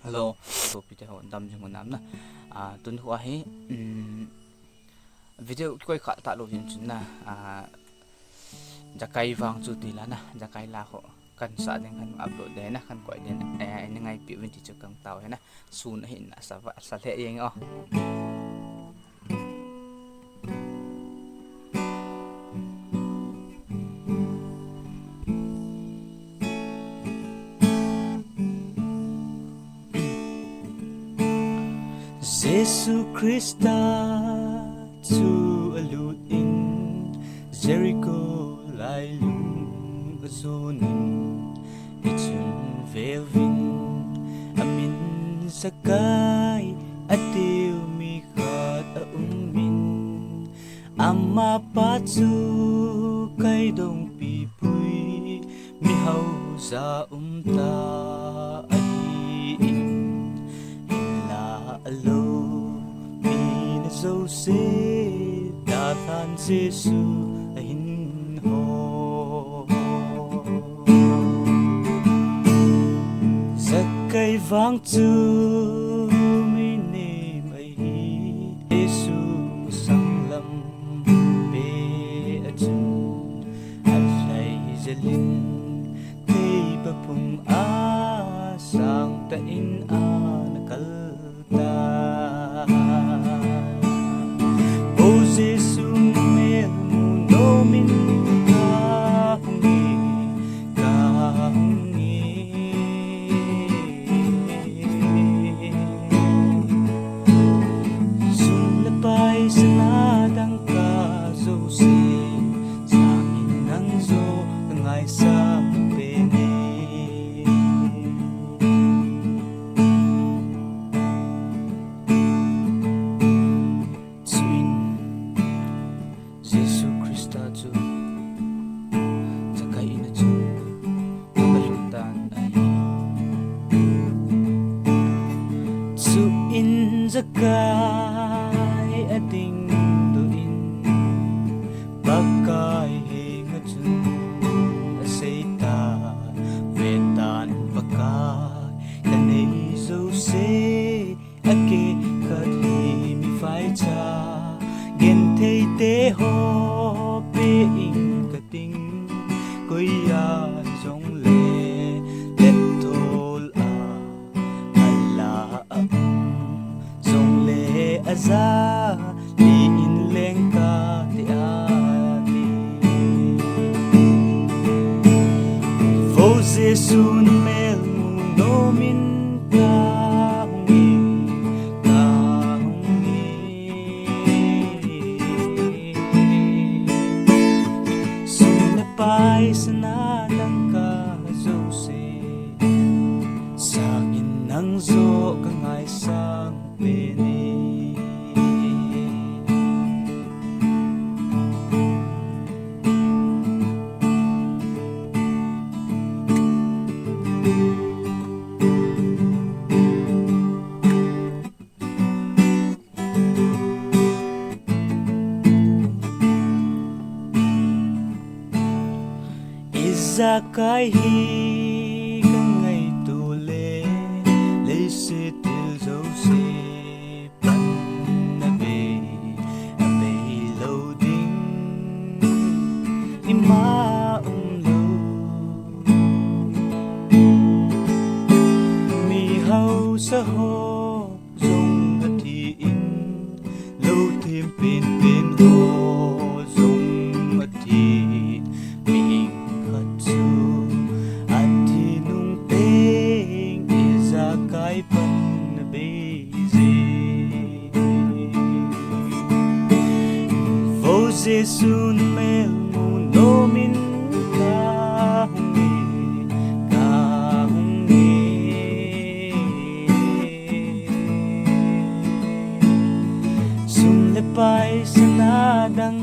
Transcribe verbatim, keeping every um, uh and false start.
Hello, sopi te ho, dam jing u nam na. Ah, tun hua hi, um, video kikoi kha talou hin chun na. Ah, Jakai vang chu ti la na, Jakai la ho. Kan sa ding kan upload de na, kan koi de na. Eh, ni ngaipi uvin ti chu kan tao he na. Sun ahin na sa va, sa le yeng o. Jesu Christa chu alut in Jericho lailung ajon in, hichun veuvin amin Zakai atiu mi khat aum in, amapa chu kaidongpi pui mihausa um ta ahi in, hinla aloupina jouse dalhan Jesu ahin hou. Zakai vang chu mi nem ahi, Jesu masang lam pe a chun alhai jel in, teipa phung a sangtah in ana kal ta. O Jesu mel mu nom in kahung e, kahung e. Sum le pai sana dangka jouse, sangin nang jo kangaisang pen e. Chuin Jesu Christa chu Zakai in a chun alut tan ahi. Chuin Zakai adingdoh in Pakai henga chun asei ta, ve tan Pakai, kanei jouse akeh khat hi mi vaicha, genthei te ho pe ing kating, koi a jongle let thol a ala a um jongle aja li in leng kati ati. Vo Jesu mel mu nom in kahung e, kahung e. Sum le pai sana dangka jouse, sangin nang jo kangaisang pen e. Ijakai hi kangaito le, leiset thil jouse pan abei, abei lou ding ima umlou. Mi hausa ho jong athi in, lou them penpen ho jong athi in, mihing khat chu athi nung teng ijakai pan abei jin. Vo Jesu mel mu nom in kahung e, kahung e. Sum le pai sana dang